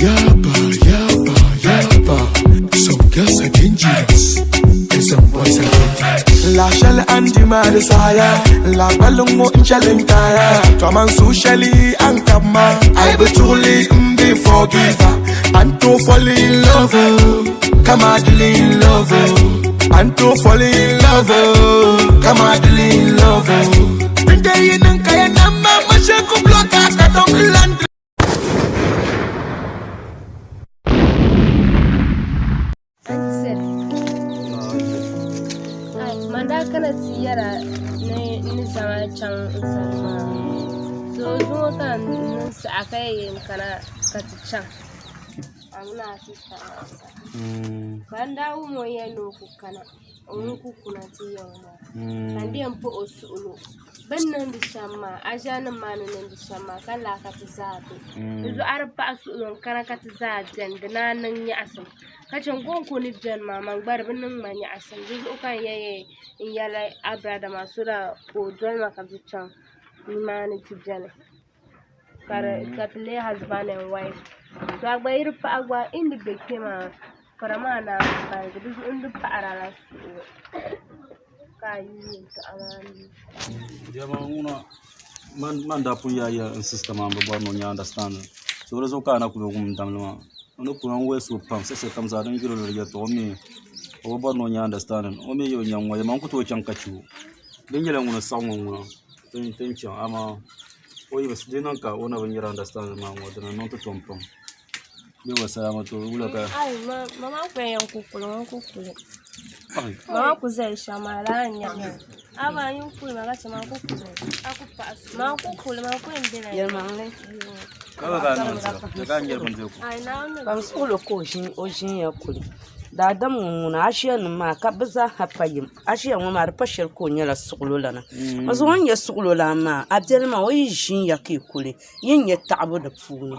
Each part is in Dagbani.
Yaba, yaba, yaba. Some girls are dangerous, and some boys are dangerous. La shell and the man desire. La balungo in chalentaya. Traman socially and kama. I be truly be forgiver. And to fall in love. oh. Come out in love. oh. And to fall in love. oh. Come out in love. oh. Nde yinin kaya na mama sheku bloka katom land. Man daa kana ti yɛra ni ni zaŋ a chaŋ n sani maa so zuŋɔ ka n niŋ saha ka yɛn kana ka ti chaŋ a mini a sista maa zaa ka n daa wum o ni yɛli ni o ku kana o ni ku kuna ti yiŋ maa ka n di yɛn puhi o suɣulo bɛ ni niŋdi shɛm maa aʒianima maa ni niŋdi shɛm maa ka lahi ka ti zaa be di zuɣu a di paɣi suɣulo n-kana ka ti zaa beni di naan niŋ nyaɣisim ka che n-kɔŋko ni beni maa man gba di bi niŋ ma nyaɣisim di zuɣu ka n yɛn n yɛli a birada maa so daa ka o doli ma ka bɛ chaŋ nimaani ti beni ka ti leei husband and wife to a gba yi di paɣi gba n ni be kpe maa pira maa naan baligi di zuɣu n di paɣiri a la suɣulo ka a yi yɛltɔɣa maa ni. Bia maa ŋuna man daa pun yaa yɛli n sista maa n bi bɔri ni o nya understanding so di zuɣu ka a na kuli wum damli maa o ni kuna n wolisi o pam saha shɛli kam zaa din yiri o ni di yɛltɔɣa o mi o bi bɔri ni o nya understanding o mi yi bi nya ŋ-ŋɔ yɛlima n ku tooi chaŋ ka che o di nyɛla ŋuni n-saɣi ŋɔ ŋuna ti ni chaŋ amaa o yi bi di niŋ ka o na bi nyari understanding maa ŋ-ŋɔ di ni niŋ ti tom pam bee wa salama to wula ka Ai ma ma maa ku yɛn ku kuli ŋun ku kuli ma maa ku zali shɛm maa laa n nyɛ a ba yin kuli ma ka chɛ ma ku kuli ma ku kuli ma ku yɛn bela Yɛlimaŋli. ka bɛ ka niŋ dira ka nyɛri bindirigu ai naawuni Ka bɛ suɣili ka o ʒinya kuli. Daadam ŋɔ ŋuna aʒiya nim maa ka bɛ zaa ha pa yim. Aʒiya ŋɔ maa di pa shɛli ka o nyɛla suɣilo lana. O zuɣu o ni nyɛ suɣilo lana maa a biɛli maa o yi ʒinya ka yi kuli yi ni nyɛ taɣibu di puuni.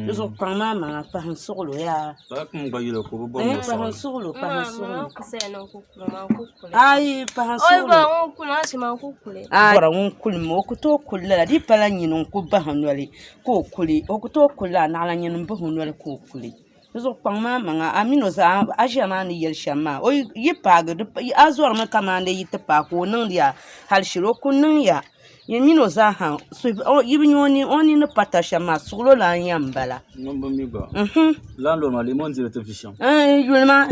Di zuɣu kpaŋ maa maŋa pahim suɣilo yaa. Pahim suɣilo pahim suɣilo. Ayi pahim suɣilo. Bɔra ŋun kulimi o ku tooi kuli lala di yi pala nyini n-ku bahi noli ka o kuli o ku tooi kuli lala naɣila nyini m-bahi o noli ka o kuli. Di zuɣu kpaŋ maa maŋa a mini o zaa a ʒiya maa ni yɛli shɛm maa o yi paagi a zɔrimi kamani yi ti paai ka o niŋdi ya hali shɛli o ku niŋ ya yi mini o zaa ha yi bi nya o ni ni pa tari shɛm maa suɣulo lan yɛn bala. Ŋun bi mi gba landlord maa leemi o ni diri ti vi shɛm. Yuli maa.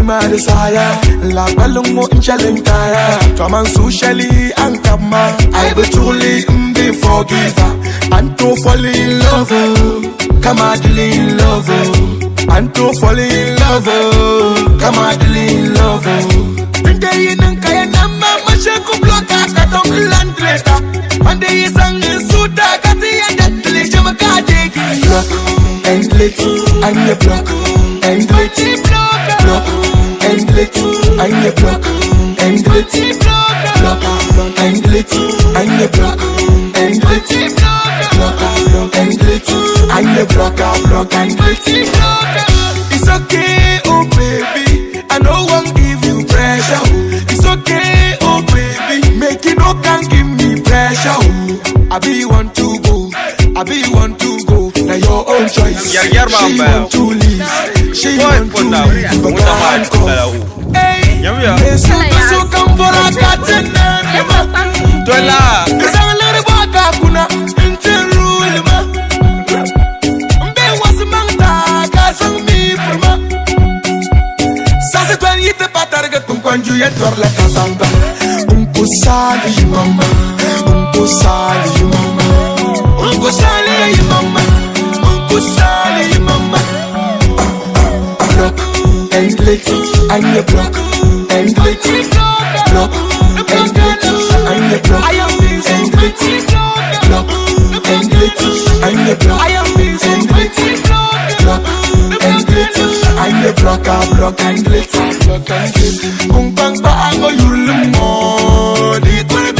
ma di saɣaya N lahi gballi ŋɔ n chɛli n taaya Kaman su shɛli a ni tabi ma A yi bi tuɣili m bi forgive a ni tooi fall in love oh Kama dili in love oh A ni tooi fall in love oh Kama dili in love oh N deei yi niŋ ka ya nam ma ma she ku block a ka tom land later One day yi zaŋ n suuta ka ti ya dattili jama ka deegi Block and lit and you block and lit Block and lit and you block and lit Block and lit and you block and lit Block and lit and you block block and lit It's okay, oh baby, I no one give you pressure. It's okay, oh baby, make you no can give me pressure. I be want to go, I be want to go. Now your own choice. Yar yar She ma want to leave, she Boy, want to put down. leave, but Muta ma can't come. bala o. Hey, Nyamiya. so so come for a cat Tola. Unkusali mama, unkusali mama, unkusali mama, unkusali mama. Block and lit, and you block and lit, block and lit, and you block and lit, block and lit, and you block and lit, block and lit, and you block and block and lit, block and lit. Kung pang pa ang yurli